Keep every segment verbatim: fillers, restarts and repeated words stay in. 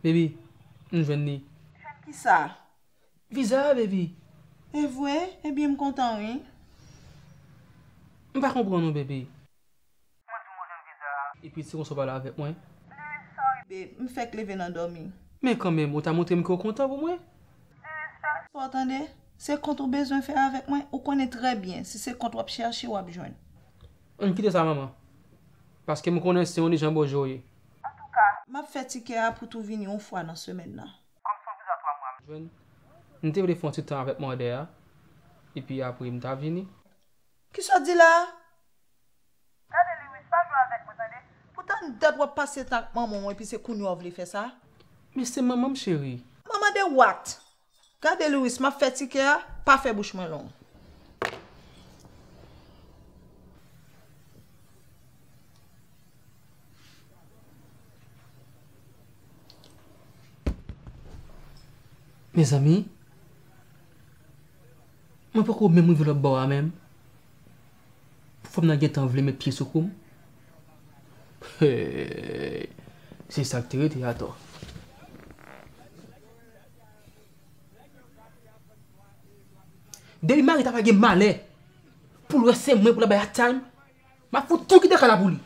Baby, m jwenn li. Jwenn kisa? Viza a, baby. E vre? Ebyen, m kontan, wi. M pa konprann ou, baby. Mwen di w mwen jwenn viza a. Epi se konsa w pale avèk mwen? Babe, m fèk leve nan dòmi. Men kanmenm, ou ta montre m ke w kontan pou mwen. Sa w tande? Se kont ou bezwen fè avèk mwen, ou konnen trè byen, si se kont w ap chèche, w ap jwenn. Ann kite sa, manman. Paske m konnen se yon nijan bòjò w ye. M ap fè tikè a pou tou vini yon fwa nan semèn nan. Kòm se yon viza twa mwa m jwenn, m te vle fè yon ti tan avèk mother a, epi apre m ta vini. Kisa w di la a? Gade Lewis, pa jwe avèk mwen, tande? Pou tann dat w ap pase tan ak manman w epi se kounye a w vle fè sa? Men se manman m, cheri. Manman de what? Gade Lewis, m ap fè tikè a, pa fè bouch mwen long. Mezanmi, mwen poko menm rive lòt bò a menm. Fanm nan gentan vle met pye sou kou m. Hey, se sa k te rete atò. Depi mari ta pa gen malè pou l wè se mwen pou l ap bay hard time, m ap fout tou kite kay la pou li.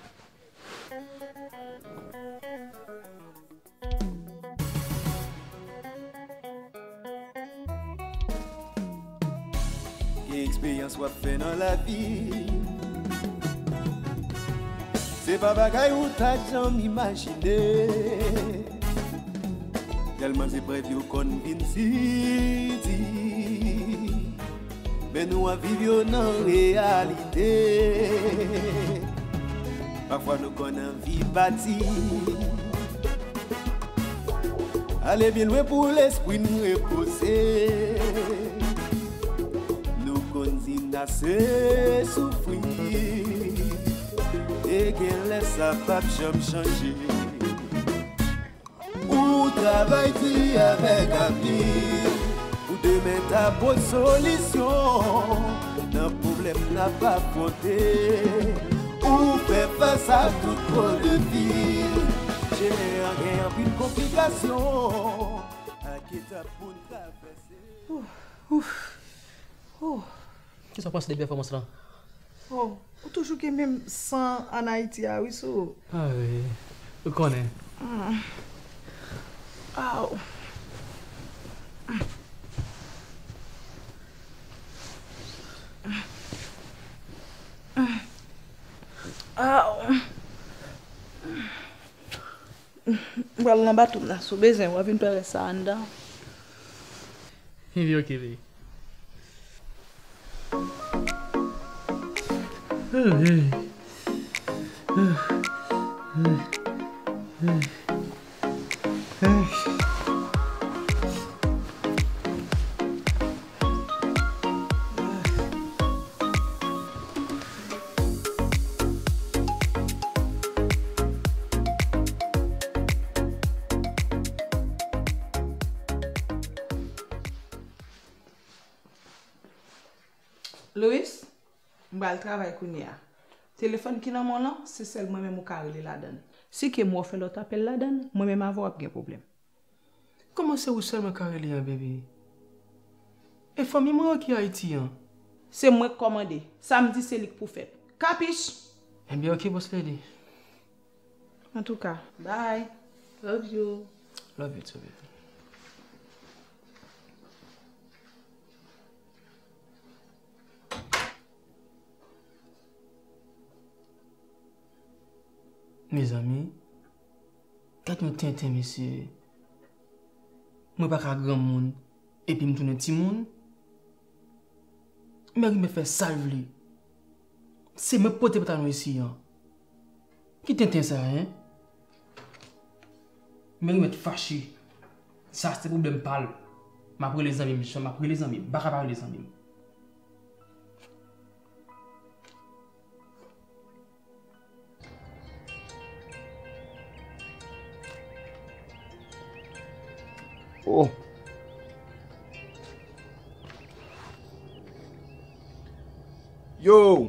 Gen eksperyans w ap fè nan lavi. Se pa bagay ou ta janm imajine. Tèlman zeprèv yo konn vin sidi. Men nou ap viv yo nan reyalite. Pafwa nou konn anvi pati. Ale byen lwen pou lespri n repoze. Nou konn di n ase soufri. E genlè sa p ap janm chanje. Ou travay di avèk avni pou demen ta pote solisyon nan pwoblèm n ap afwonte. Ou fè fas ak tout pwoblèm vi. Chemen an gen anpil konplikasyon ak etap pou n travèse. Ouf, ouf. Oh. Kisa w panse de pèfòmans lan? Oh, ou toujou gen menm san ann Ayiti a wi sou ou. Ah wi, ou konnen. Mm. Aw. Aw. M pral nan bato m nan, si w bezwen, w a vin fè rès sa anndan. Epi oke, baby. Louis, m pral travay kounye a. Telefòn ki nan men w lan, se sèl mwen menm ou ka rele ladan l. Si ke m wè w fè lòt apèl ladan l, mwen menm avè w ap gen pwoblèm. Kòman se ou sèlman ka rele an, baby? E fanmi mwen yo ki Ayiti an? Se mwen k kòmande. Sa m di se li k pou fèt. Kapich? Ebyen, oke, boss lady. Antouka, bye. Love you. Love you too, baby. Mezanmi, gad yon tenten, mesye. Mwen pa ka granmoun, epi m tounen timoun. Mary mèt fè sa l vle. Se mwen k pote pantalon isi an. Ki tenten sa, en? Mary mèt fache. Sa se pwoblèm pa l. M ap rele zanmi m, jan m ap rele zanmi m. M pa ka pa rele zanmi m. Oh. Yo!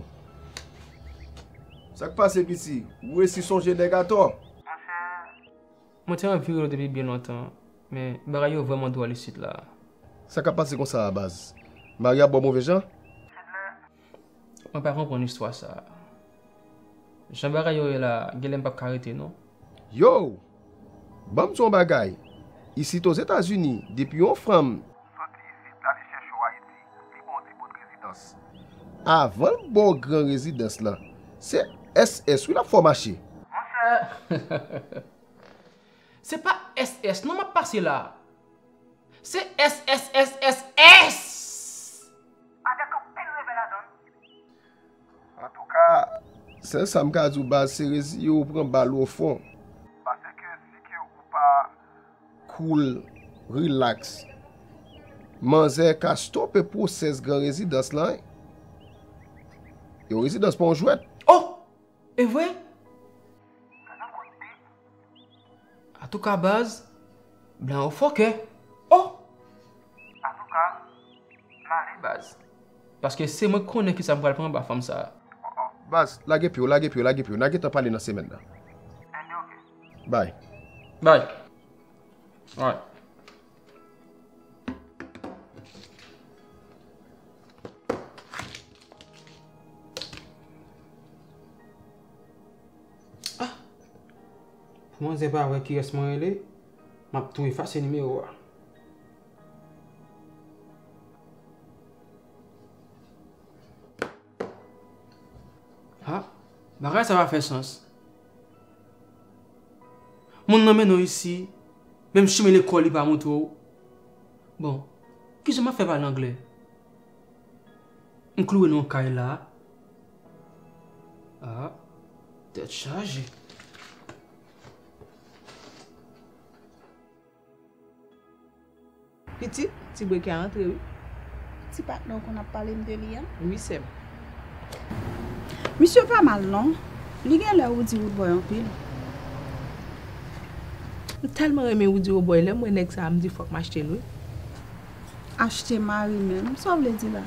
Sa k pase, piti? Ou resi sonje nèg atò? Monchè, Mwen te anvi rele w depi byen lontan, men bagay yo vrèman dwòl isit la. Sa k ap pase konsa a, baz? Mari ap ba w move jan? Mwen pa konprann istwa sa a. Jan bagay yo ye la, genlè m p ap ka rete non. Yo! Ban m di w yon bagay. Isit Ozetazini, depi yon fanm soti isit l ale chèche w Ayiti, li ba w ti bout rezidans. Avan l ba w gran rezidans lan, se S S wi l ap fè w mache. Monchè! Se pa S S non m ap pase la. Se S S S S S! Avèk anpil revè ladan l. Antouka, sèl sa m ka di w baz, se reziye w pran bal ofon. Paske si ke ou pa cool, relax, manzè ka stope pwosès gran rezidans lan wi. Yon rezidans pa yon jwèt. Oh! E vre? Antouka baz, blan yo fòkè. Oh! Antouka, m ale baz. Paske se mwen k konnen kisa m pral pran anba fanm sa a. Baz, lage pye w, lage pye w, lage pye w. N a gentan pale nan semèn nan. Bay. Bay. Alright. Ah! Pou manzè pa wè kiyès mwen rele, m ap tou efase nimewo a. Ha, bagay sa pa fè sans. Moun nan mennen w isi, menm chimen lekòl li pa montre w. Bon, kijan m ap fè pale anglè? M klouwe nan yon kay la. Ah, tèt chaje. Pitit, ti bweke a antre wi. Ti patnè w konn ap pale m de li a? Wi, sè m. Misye pa mal non. Li gen lè Roody Roodboy anpil. M tèlman renmen Roody Roodboy, lè m wè nèg sa a, m di fòk m achte l wi. Achte mari menm? Sa w vle di la?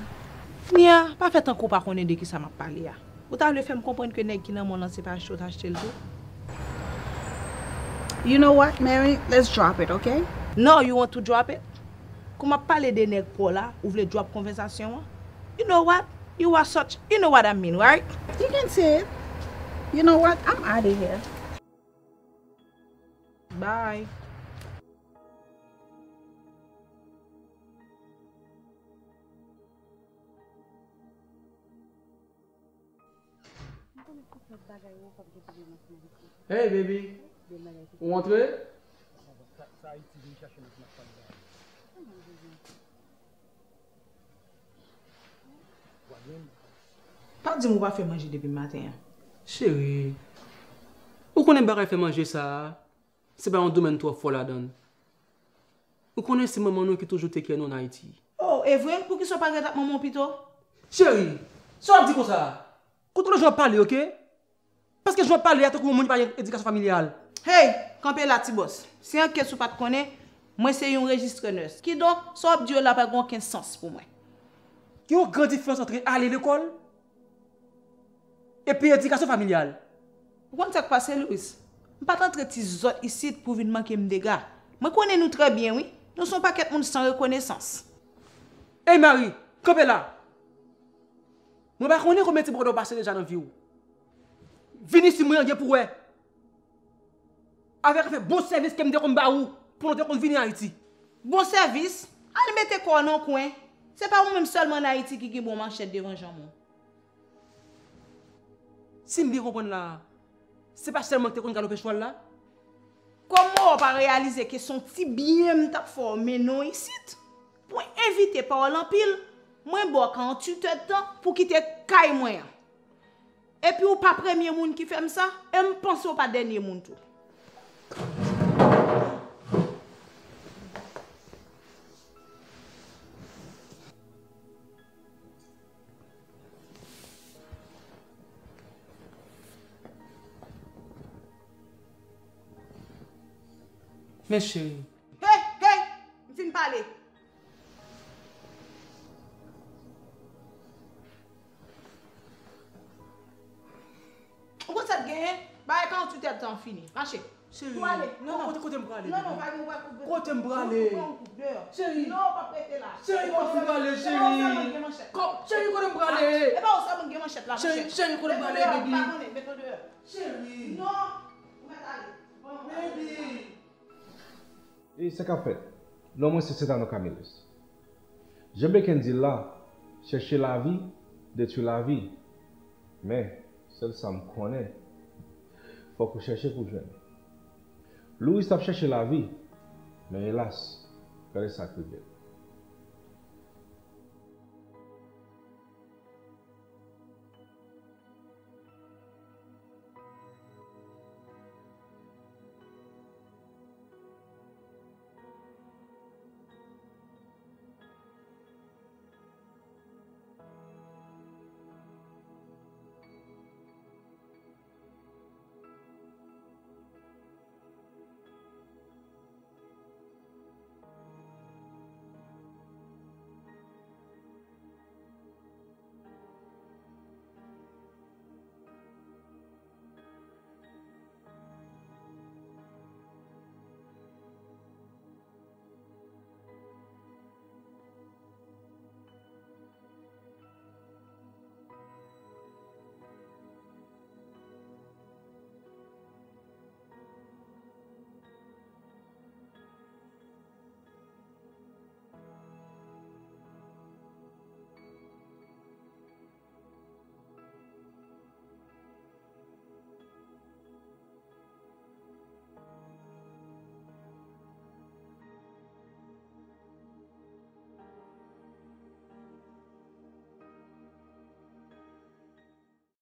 Nia, pa fè tankou w pa konnen de kisa m ap pale a. Ou ta vle fè m konprann ke nèg ki nan men w lan se pa achte w t achte l tou? You know what, Mary? Let's drop it, okay? No, you want to drop it? Kou m ap pale de nèg pa w la, ou vle drop konvèsasyon an? You know what? You are such, you know what I mean, right? You can say it. You know what? I'm out of here. Bye. Hey baby, ou antre? Pa di m ou pa fè manje depi maten an. Cheri, ou konnen bagay fè manje sa a, se pa yon domèn twò fò ladan l. Ou konnen se manman nou ki toujou take care nou ann Ayiti. Oh, e vre? Poukisa w pa t ret ak manman w pito? Cheri, sa w ap di konsa a? Kontwole jan w ap pale, oke? Paske jan w ap pale a tankou yon moun ki pa gen edikasyon familyal. Hey, kanpe la, ti bòs. Se ankèt si w pa t konnen, mwen se yon rejistre nurse. Kidonk, sa w ap di yo la pa gen okenn sans pou mwen. Gen yon gran diferans antre ale lekòl epi edikasyon familyal. Ou konn sa k pase, Louis? M pa t antre ti zòt isit pou vin manke m dega. Mwen konnen nou trè byen, wi. Nou se yon pakèt moun san rekonesans. Ey, Mari, kanpe la! Mwen pa konnen konbyen ti bòdè w pase deja nan vi w. Vin isi, mwen gen pou wè. Avèk afè bon sèvis ke m te konn ba ou pandan w te konn vini Ayiti. Bon sèvis? Al mete kò w nan yon kwen. Se pa ou menm sèlman ann Ayiti ki gen bon manchèt devan janm ou. Si m byen konprann la, se pa sèl mwen ki te konn galope chwal la? Kòm mwen wè w pa reyalize ke se yon ti byen m t ap fè w mennen w isit pou envite pa w l anpil, mwen ba w karanntuit èdtan pou kite kay mwen an. Epi ou pa premye moun ki fè m sa, e m panse w pa dènye moun tou. Men cheri. Hey, hey! M fin pale. Ou konn sa k genyen? Bagay karanntuit èdtan an fini. Mache. Cheri, non, non, kote, kote m prale? Non, non, pa gen wè kout. Kote m prale? Cheri, non, pa prete la. Cheri, kote m prale, cheri? Cheri, kote m prale? E pa ou sèlman gen manchèt la, cheri, cheri, kote m prale, baby? Cheri. Non, ou mèt ale. Baby. E sa k ap fèt? Non, mwen se Setano Camillus. Jan Beken di l la, chèche lavi, detwi lavi. Men, sèl sa m konnen, fòk ou chèche pou jwenn. Louis t ap chèche lavi, men elas, gade sa k rive l.